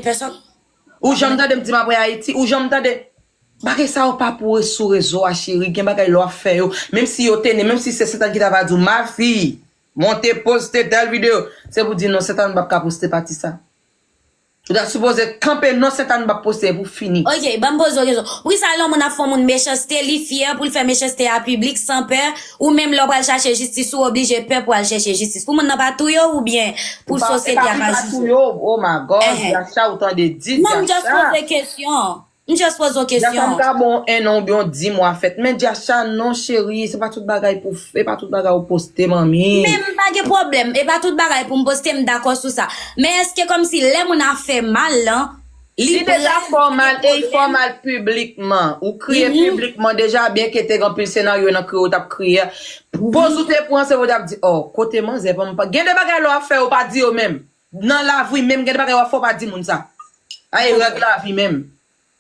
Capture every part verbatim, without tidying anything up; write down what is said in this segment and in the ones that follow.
Pèsòn. Ou janm tande m di m ap wè Ayiti? Ou janm tande? Bagay sa yo pa pou sou rezo a, cheri. Gen bagay lè w ap fè yo. Menm si yo te ne, menm si se Sentàn ki ta va di w, ma fille, monte poste tèl videyo. Se pou di non, Sentàn m p ap ka poste pati sa. Ou ta sipoze kanpe non, Sentàn m p ap poste pou fini. Ok, ban m poze w kesyon. Poukisa lè yon moun ap fè yon moun mechanste, li fyè pou l fè mechanste a piblik, san pè, ou menm lè w pral chache jistis, ou oblije pè pou al chèche jistis? Pou moun nan pa touye w oubyen pou sosyete a pa jije w? Touye w, oh my God, Djacha, ou tande di, Djacha. Non, m just poze kesyon. M just poze w kesyon. Djacha, m ka bon en an oubyen yon di mwa fèt. Men Djacha, non, cheri, se pa tout bagay pou, e pa tout bagay ou poste, manmi. Men m pa gen pwoblèm. E pa tout bagay pou m poste, m dakò sou sa. Men èske kòmsi lè moun ap fè mal lan, li deja fè w mal e li fè w mal piblikman. Ou kriye piblikman deja, byen ke te gen anpil senaryo nan kriye w t ap kriye. Poz ou te pran, se pou w t ap di, oh, kote manzè pa m pa. Gen de bagay lè w ap fè, ou pa di yo menm. Nan lavi menm, gen de bagay w ap fè, ou pa di moun sa. Ay, règ lavi menm.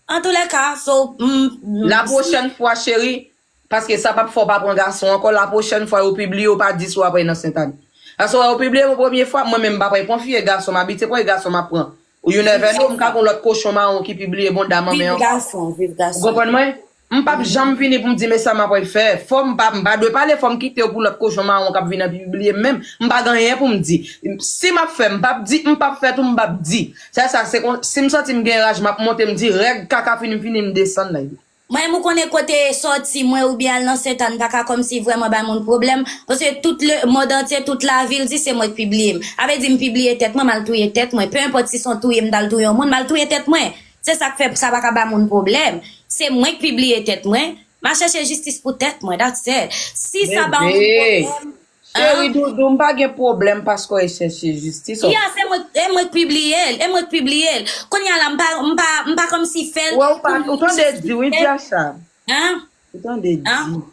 Antoulèka, so, m, m, la pwochèn fwa, cheri, paske sa p ap fè w pa pran gason ankò, la pwochèn fwa yo pibliye, ou pa di si w ap al nan Sentàn. Paske yo pibliye m premye fwa, mwen menm m pa pral pran fi e gason, m abitye pran e gason m ap pran. Ou you never know, m ka gen lòt kochon mawon ki pibliye bonda manman an. Viv gason, viv gason. Ou konprann mwen? M p ap janm vini pou m di, men sa m ap fè. Fò m pa, m pa dwe pale, fò m kite yo pou lòt kochon mawon k ap vin ap pibliye m menm. M pa gen anyen pou m di. Si m ap fè, m p ap di, m p ap fè tou, m p ap di. Sa, sa, se kon, si m santi m gen raj, m ap monte, m di, règ kaka fini, m fini, m desann la. Mwen, ou konnen kote sòti mwen oubyen al nan Sentàn pa ka kòmsi vrèman bay moun pwoblèm, paske tout le mond antye, tout lavil di se mwen k pibliye m. Sa vle di m pibliye tèt mwen, m al touye tèt mwen. Pe enpòt si se yon touye m t al touye yon moun, m al touye tèt mwen. Se sa k fè sa pa ka ba moun pwoblèm. Se mwen k pibliye tèt mwen. M a chèche jistis pou tèt mwen, that's it. Si sa ba yon moun pwoblèm, cheri doudou, m pa gen pwoblèm paske w al chèche jistis. Ya, se mwen, e mwen k pibliye l, e mwen k pibliye l. Kounye a la, m pa, m pa, m pa kòmsi fè l. Wè, ou pa, ou tande di, wi, Djacha. Hein? Ou tande di. Hein? Tande.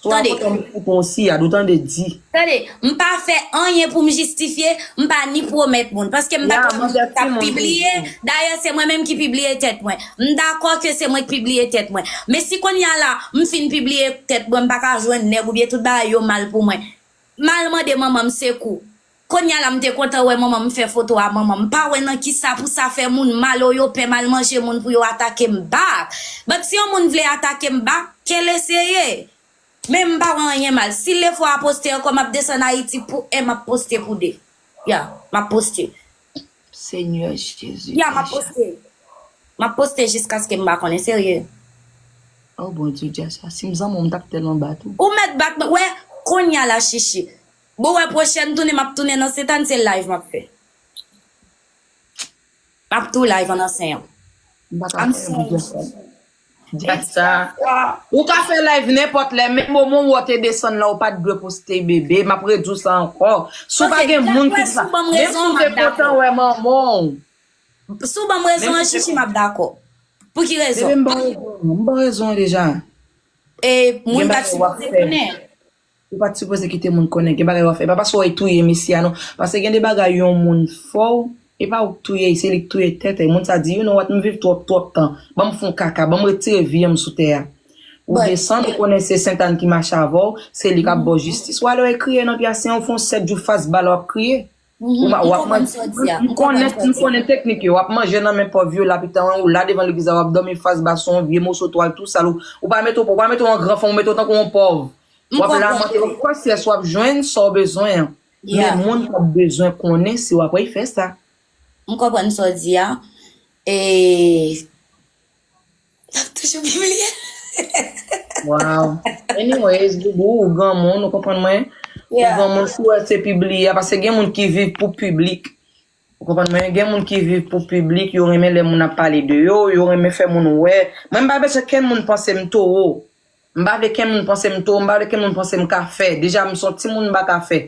Ou ap kontan pou yon siyad, ou tande di. Tande, m pa fè anyen pou m jistifye, m pa ni pwomèt moun. Paske m pa t wè moun k ap pibliye. Dayè, se mwen menm ki pibliye tèt mwen. M dakò ke se mwen k pibliye tèt mwen. Men si kounye a la, m fin pibliye tèt mwen, m pa ka jwenn nèg oubyen tout bagay yo mal pou mwen. M al mande manman m sekou. Kounye a la, m te kontan wè manman m, m fè foto a manman m. M pa wè nan kisa pou sa fè moun mal, o, yo pè m al manje moun pou yo atake m back. But si yon moun vle atake m back, ke l eseye. Men m pa wè anyen mal. Si l fè a poste ankò, m ap desann Ayiti pou en, m ap poste pou de. Ya, m ap poste. Senyè Jezi. Ya, m ap poste. M ap poste jiskaske m pa konnen, serye. Oh, Bondye, Djacha, si m zanmi w, m t ap tèlman bat ou. Ou mèt bat mwen. Wè, kounye a la, chichi. Bon, wè, pwochèn tounen, m ap tounen nan Sentàn, se live m ap fè. M ap tou live an ansenyan. M pa ka fè yon videyo sa. Djacha. Ou ka fè live nenpòt lè, menm moman w te desann la, ou pa t dwe poste bebe. M ap redi w sa ankò. Si w pa gen moun ki di sa, menm si w te kontan wè manman w. Si w ban m rezon an, chichi, m ap dakò. Pou ki rezon? Bebe, m ban rezon an, m ban rezon an deja. E moun pa t sipoze konnen. Ou pa t sipoze kite moun konnen. Gen bagay w ap fè. E pa paske w touye mesye a, non. Paske gen de bagay yon moun fè w, e pa ou k touye, se li k touye tèt. E moun sa di, you know what, m viv twòp, twòp tan. Ban m fè yon kaka, ban m retire vi an m sou tè a. Ou desann, ou konnen se Sentàn ki mache avè w, se li k ap ba w jistis. W ale w al kriye nan pyasen an, w fè yon sèt jou fas bal w ap kriye. Ou pa, w ap manje, m konnen, m konnen teknik yo. W ap manje nan men pòv yo, lapitan an, ou la devan legliz la, w ap dòmi fas ba sou yon vye moso twal tou sal. Ou, ou pa mete w, ou pa mete w an gran fanm, ou mete w tankou yon pòv. W ap lamante, w ap kwè syès, w ap jwenn sa w bezwen an. Men moun p ap bezwen konnen si w ap fè sa. M konprann sa w di a. E, L ap toujou pibliye l. Wow. Anyways, Boubou, ou granmoun, ou konprann mwen? Ou granmoun, si w wè se pibliye a, paske gen moun ki viv pou piblik. Ou konprann mwen? Gen moun ki viv pou piblik, yo renmen lè moun ap pale de yo, yo renmen fè moun wè. Mwen, m pa bezwen kenn moun panse m towo. M pa vle kenn moun panse m towo, m pa vle kenn moun panse m ka fè. Deja, m se yon timoun, m pa ka fè.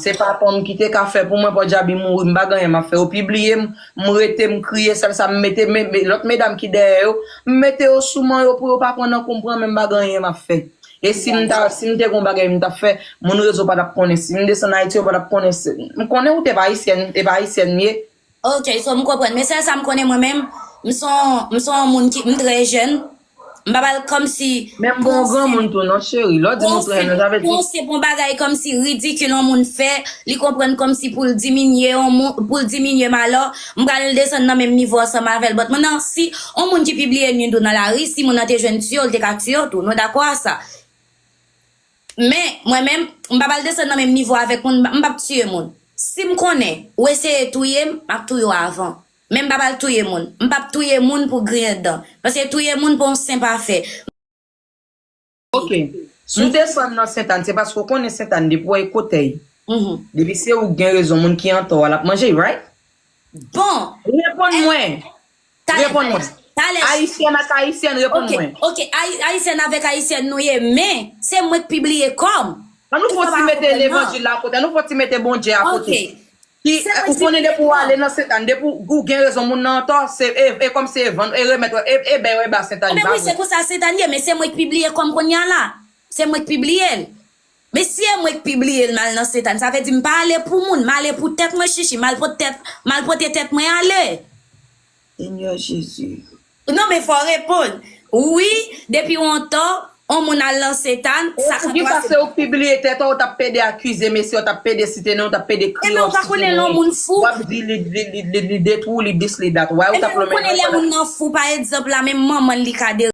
Se papa m ki te ka fè pou mwen, pòdjabi mouri, m pa gen anyen m ap fè. Yo pibliye m, m rete, m kriye, sèl sa m mete, men, men lòt medam ki dèyè yo, m mete yo sou mwen yo pou yo pa pran nan kou m pran, men m pa gen anyen m ap fè. E si m ta, si m te gen yon bagay m t ap fè, moun rezo pa t ap konnen. Si m desann Ayiti, yo pa t ap konnen. M konnen ou te pa ayisyèn, e pa ayisyèn m ye. Ok, so m konprann. Men sèl sa m konnen mwen menm, m se yon, m se yon moun ki, m trè jèn. M pa pral kòmsi Menm pou yon granmoun tou non cheri, lè w di moun trè non, sa vle di pou se pou bagay kòmsi ridikil yon moun fè, li konprann kòmsi pou l diminye yon moun, pou l diminye malè, m pral desann nan menm nivo ansanm avè l. But mwen nan si yon moun ki pibliye nid ou nan lari, si moun nan te jwenn tiye w, l te ka tiye w tou. Nou dakò a sa? Men, mwen menm, m pa pral desann nan menm nivo avèk moun, m p ap tiye moun. Si m konnen ou eseye touye m, m ap touye w avan. Men m pa pral touye moun. M p ap touye moun pou griyen dan. Paske touye moun pou yon senp afè. Ok. Si w desann nan Sentàn, se paske w konnen Sentàn depi w wè e kotèy. Depi se ou k gen rezon, moun ki antò a, l ap manje, right? Bon. Reponn mwen. Reponn mwen. Ayisyèn ak ayisyèn, reponn mwen. Ok, ayisyèn avèk ayisyèn nou ye, men se mwen k pibliye kò m. An nou fò ti mete levanjil la akote, an nou fò ti mete Bondye akote. Ki, ou konnen depi w ale nan Sentàn, depi ou gen rezon moun nan antò, se e, e kòm se e vann, e remèt, e, e bèy, e ba Sentàn. Ebyen wi, se konsa Sentàn ye, men se mwen k pibliye kò m kounye a la. Se mwen k pibliye l. Men si e mwen k pibliye l, m al nan Sentàn, sa vle di m pa ale pou moun, m ale pou tèt mwen chichi, m al pote tèt, m al pote tèt mwen ale. Senyè Jezi. Non, men fò w reponn. Wi, depi w antò, yon moun al nan Sentàn, sa ka pase. Poukisa se ou k pibliye tèt ou, ou t ap pede akize mesye, ou t ap pede site non, ou t ap pede kriye, ou ap site non. W ap di li, li, li, li, li detwi w, li dis, li dat. Why ou t ap lonmen non. Ebyen ou konnen lè moun nan fou, pa egzanp la, menm manman l li ka de